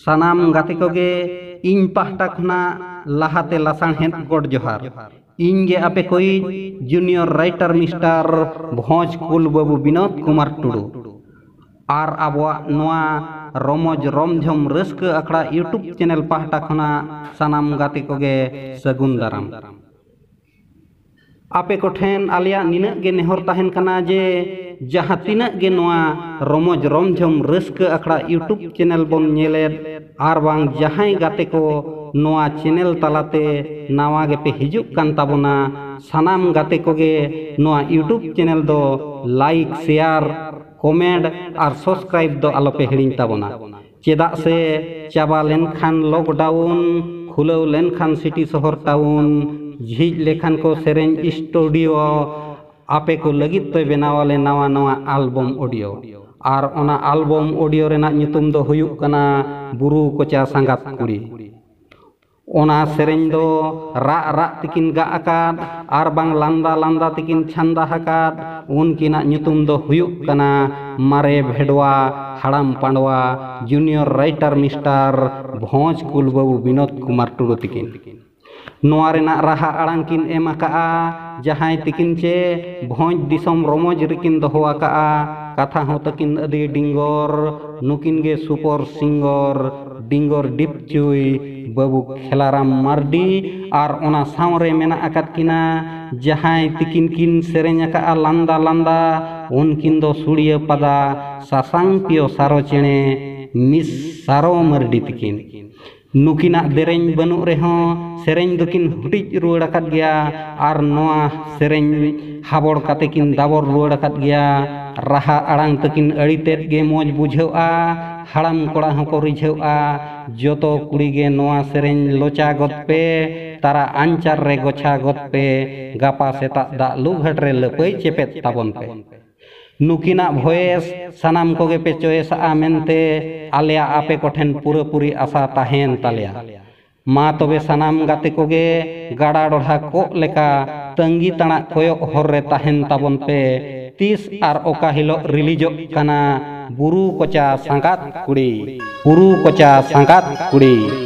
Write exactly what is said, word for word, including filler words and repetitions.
ᱥᱟᱱᱟᱢ ᱜᱟᱛᱮ ᱠᱚᱜᱮ ᱤᱧ ᱯᱟᱦᱴᱟ ᱠᱷᱚᱱᱟᱜ ᱞᱟᱦᱟᱛᱮ ᱞᱟᱥᱟᱬᱦᱮᱫ ᱜᱚᱰ ᱡᱚᱦᱟᱨ᱾ ᱤᱧ ᱜᱮ ᱟᱯᱮ ᱠᱚᱭᱤᱡ ᱡᱩᱱᱤᱭᱚᱨ ᱨᱟᱭᱴᱟᱨ ᱢᱤᱥᱴᱟᱨ ᱵᱷᱚᱸᱡᱽ ᱠᱩᱞ ᱵᱟᱹᱵᱩ ᱵᱤᱱᱳᱫ ᱠᱩᱢᱟᱨ ᱴᱩᱰᱩ᱾ ᱟᱨ ᱟᱵᱚᱣᱟᱜ ᱱᱚᱣᱟ ᱨᱚᱢᱚᱡᱽ ᱨᱚᱢᱡᱷᱚᱢ ᱨᱟᱹᱥᱠᱟᱹ ᱟᱠᱷᱲᱟ YouTube ᱪᱮᱱᱮᱞ ᱯᱟᱦᱴᱟ ᱠᱷᱚᱱᱟᱜ ᱥᱟᱱᱟᱢ ᱜᱟᱛᱮ ᱠᱚᱜᱮ ᱥᱟᱹᱜᱩᱱ ᱫᱟᱨᱟᱢ᱾ ᱟᱯᱮ ᱠᱚᱴᱷᱮᱱ ᱟᱞᱮᱭᱟᱜ ᱱᱤᱱᱟᱹᱜ ᱜᱮ ᱱᱮᱦᱚᱨ ᱛᱟᱦᱮᱱ ᱠᱟᱱᱟ ᱡᱮ ᱡᱟᱦᱟᱸ ᱛᱤᱱᱟᱹᱜ ᱜᱮ ᱱᱚᱣᱟ ᱨᱚᱢᱚᱡᱽ ᱨᱚᱢᱡᱷᱚᱢ ᱨᱟᱹᱥᱠᱟᱹ ᱟᱠᱷᱲᱟ YouTube ᱪᱮᱱᱮᱞ ᱵᱚᱱ ᱧᱮᱞᱮᱫ, ᱟᱨ ᱵᱟᱝ ᱡᱟᱦᱟᱸᱭ ᱜᱟᱛᱮ ᱠᱚ ᱱᱚᱣᱟ ᱪᱮᱱᱮᱞ ᱛᱟᱞᱟᱛᱮ ᱱᱟᱣᱟ ᱜᱮᱯᱮ ᱦᱤᱡᱩᱜ ᱠᱟᱱ ᱛᱟᱵᱚᱱᱟ, ᱥᱟᱱᱟᱢ ᱜᱟᱛᱮ ᱠᱚᱜᱮ ᱱᱚᱣᱟ YouTube ᱪᱮᱱᱮᱞ ᱫᱚ ᱞᱟᱭᱤᱠ, ᱥᱮᱭᱟᱨ, ᱠᱚᱢᱮᱱᱴ ᱟᱨ ᱥᱟᱵᱥᱠᱨᱟᱭᱤᱵ ᱫᱚ ᱟᱞᱚᱯᱮ ᱦᱤᱲᱤᱧ ᱛᱟᱵᱚᱱᱟ᱾ ᱪᱮᱫᱟᱜ ᱥᱮ ᱪᱟᱵᱟ ᱞᱮᱱᱠᱷᱟᱱ ᱞᱚᱠᱰᱟᱣᱩᱱ, ᱠᱷᱩᱞᱟᱹᱣ ᱞᱮᱱᱠᱷᱟᱱ ᱥᱤᱴᱤ ᱥᱚᱦᱚᱨ ᱴᱟᱣᱩᱱ, ᱡᱷᱤᱡ ᱞᱮᱠᱷᱟᱱ ᱠᱚ ᱥᱮᱨᱮᱧ ᱥᱴᱩᱰᱤᱭᱳ, ᱟᱯᱮ ᱠᱚ ᱞᱟᱹᱜᱤᱫ ᱛᱮ ᱵᱮᱱᱟᱣ ᱟᱞᱮ ᱱᱟᱣᱟ ᱱᱟᱣᱟ ᱟᱞᱵᱚᱢ ᱚᱰᱤᱭᱳ᱾ ᱟᱨ ᱚᱱᱟ ᱟᱞᱵᱚᱢ ᱚᱰᱤᱭᱳ ᱨᱮᱱᱟᱜ ᱧᱩᱛᱩᱢ ᱫᱚ ᱦᱩᱭᱩᱜ ᱠᱟᱱᱟ ᱵᱩᱨᱩ ᱠᱚᱪᱟ ᱥᱟᱸᱜᱟᱛ ᱠᱩᱲᱤ᱾ ᱚᱱᱟ ᱥᱮᱨᱮᱧ ᱫᱚ ᱨᱟᱜ ᱨᱟᱜ ᱛᱮᱠᱤᱱ ᱜᱟᱜ ᱟᱠᱟᱫ ᱟᱨ ᱵᱟᱝ ᱞᱟᱸᱫᱟ ᱞᱟᱸᱫᱟ ᱛᱮᱠᱤᱱ ᱪᱷᱟᱸᱫᱟ ᱟᱠᱟᱫ, ᱩᱱᱠᱤᱱᱟᱜ ᱧᱩᱛᱩᱢ ᱫᱚ ᱦᱩᱭᱩᱜ ᱠᱟᱱᱟ ᱢᱟᱨᱮ ᱵᱷᱮᱰᱣᱟ ᱦᱟᱲᱟᱢ ᱯᱟᱸᱰᱣᱟ ᱡᱩᱱᱤᱭᱚᱨ ᱨᱟᱭᱴᱟᱨ ᱢᱤᱥᱴᱟᱨ ᱵᱷᱚᱸᱡᱽ ᱠᱩᱞ ᱵᱟᱹᱵᱩ ᱵᱤᱱᱳᱫ ᱠᱩᱢᱟᱨ ᱴᱩᱰᱩ ᱛᱤᱠᱤᱱ᱾ ᱱᱚᱣᱟ ᱨᱮᱱᱟᱜ ᱨᱟᱦᱟ ᱟᱲᱟᱝ ᱠᱤᱱ ᱮᱢ ᱟᱠᱟᱜᱼᱟ ᱡᱟᱦᱟᱸᱭ ᱛᱤᱠᱤᱱ ᱪᱮ ᱵᱷᱚᱸᱡᱽ ᱫᱤᱥᱚᱢ ᱨᱚᱢᱚᱡᱽ ᱨᱮᱠᱤᱱ ᱫᱚᱦᱚ ᱟᱠᱟᱜᱼᱟ᱾ ᱠᱟᱛᱷᱟ ᱦᱚᱸ ᱛᱟᱹᱠᱤᱱ ᱟᱹᱫᱤ ᱰᱤᱝᱜᱚᱨ, ᱱᱩᱠᱤᱱ ᱜᱮ ᱥᱩᱯᱚᱨ ᱥᱤᱝᱜᱚᱨ ᱰᱤᱝᱜᱚᱨ ᱰᱤᱯᱪᱩᱭ ᱵᱟᱹᱵᱩ ᱠᱷᱮᱞᱟᱨᱟᱢ ᱢᱟᱨᱰᱤ᱾ ᱟᱨ ᱚᱱᱟ ᱥᱟᱶᱨᱮ ᱢᱮᱱᱟᱜ ᱟᱠᱟᱫ ᱠᱤᱱᱟ ᱡᱟᱦᱟᱸᱭ ᱛᱤᱠᱤᱱ ᱠᱤᱱ ᱥᱮᱨᱮᱧ ᱟᱠᱟᱜᱼᱟ ᱞᱟᱸᱫᱟ ᱞᱟᱸᱫᱟ, ᱩᱱᱠᱤᱱ ᱫᱚ ᱥᱩᱲᱤᱭᱟᱹ ᱯᱟᱫᱟ ᱥᱟᱥᱟᱝ ᱯᱤᱭᱳ ᱥᱟᱨᱚ ᱪᱮᱬᱮ ᱢᱤᱥ ᱥᱟᱨᱚ ᱢᱟᱨᱰᱤ ᱛᱤᱠᱤᱱ᱾ ᱱᱩᱠᱤᱱᱟᱜ ᱫᱮᱨᱮᱧ ᱵᱟᱹᱱᱩᱜ ᱨᱮᱦᱚᱸ ᱥᱮᱨᱮᱧ ᱫᱚᱠᱤᱱ ᱦᱩᱴᱤᱡ ᱨᱩᱣᱟᱹᱲ ᱟᱠᱟᱫ ᱜᱮᱭᱟ᱾ ᱟᱨ ᱱᱚᱣᱟ ᱥᱮᱨᱮᱧ ᱦᱟᱵᱚᱲ ᱠᱟᱛᱮ ᱠᱤᱱ ᱫᱟᱵᱚᱲ ᱨᱩᱣᱟᱹᱲ ᱟᱠᱟᱫ ᱜᱮᱭᱟ᱾ ᱨᱟᱦᱟ ᱟᱲᱟᱝ ᱛᱟᱹᱠᱤᱱ ᱟᱹᱰᱤ ᱛᱮᱫ ᱜᱮ ᱢᱚᱡᱽ ᱵᱩᱡᱷᱟᱹᱜᱼᱟ᱾ ᱦᱟᱲᱟᱢ ᱠᱚᱲᱟ ᱦᱚᱸᱠᱚ ᱨᱤᱡᱷᱟᱹᱜᱼᱟ᱾ ᱡᱚᱛᱚ ᱠᱩᱲᱤ ᱜᱮ ᱱᱚᱣᱟ ᱥᱮᱨᱮᱧ ᱞᱚᱪᱟ ᱜᱚᱫ ᱯᱮ, ᱛᱟᱨᱟ ᱟᱧᱪᱟᱨ ᱨᱮ ᱜᱚᱪᱷᱟ ᱜᱚᱫ ᱯᱮ, ᱜᱟᱯᱟ ᱥᱮᱛᱟᱜ ᱫᱟᱜ ᱞᱩᱜᱷᱟᱹᱴ ᱨᱮ ᱞᱟᱹᱯᱟᱹᱭ ᱪᱮᱯᱮᱫ ᱛᱟᱵᱚᱱ ᱯᱮ᱾ ᱱᱩᱠᱤᱱᱟᱜ ᱵᱷᱚᱭᱮᱥ ᱥᱟᱱᱟᱢ ᱠᱚᱜᱮ ᱯᱮ ᱪᱚᱭᱮᱥᱟᱜᱼᱟ ᱢᱮᱱᱛᱮ ᱟᱞᱮᱭᱟᱜ ᱟᱯᱮ ᱠᱚᱴᱷᱮᱱ ᱯᱩᱨᱟᱹᱯᱩᱨᱤ ᱟᱥᱟ ᱛᱟᱦᱮᱸᱭᱮᱱ ᱛᱟᱞᱮᱭᱟ᱾ ᱢᱟ ᱛᱚᱵᱮ ᱥᱟᱱᱟᱢ ᱜᱟᱛᱮ ᱠᱚᱜᱮ ᱜᱟᱰᱟ ᱰᱚᱲᱦᱟ ᱠᱚᱜ ᱞᱮᱠᱟ ᱛᱟᱺᱜᱤ ᱛᱟᱲᱟᱜ ᱠᱚᱭᱚᱜ ᱦᱚᱨ ᱨᱮ ᱛᱟᱦᱮᱱ ᱛᱟᱵᱚᱱ ᱯᱮ᱾ ᱛᱤᱥ ᱟᱨ ᱚᱠᱟ ᱦᱤᱞᱳᱜ ᱨᱤᱞᱤᱡᱚᱜ ᱠᱟᱱᱟ ᱵᱩᱨᱩ ᱠᱚᱪᱟ ᱥᱟᱸᱜᱟᱛ ᱠᱩᱲᱤ, ᱵᱩᱨᱩ ᱠᱚᱪᱟ ᱥᱟᱸᱜᱟᱛ ᱠᱩᱲᱤ᱾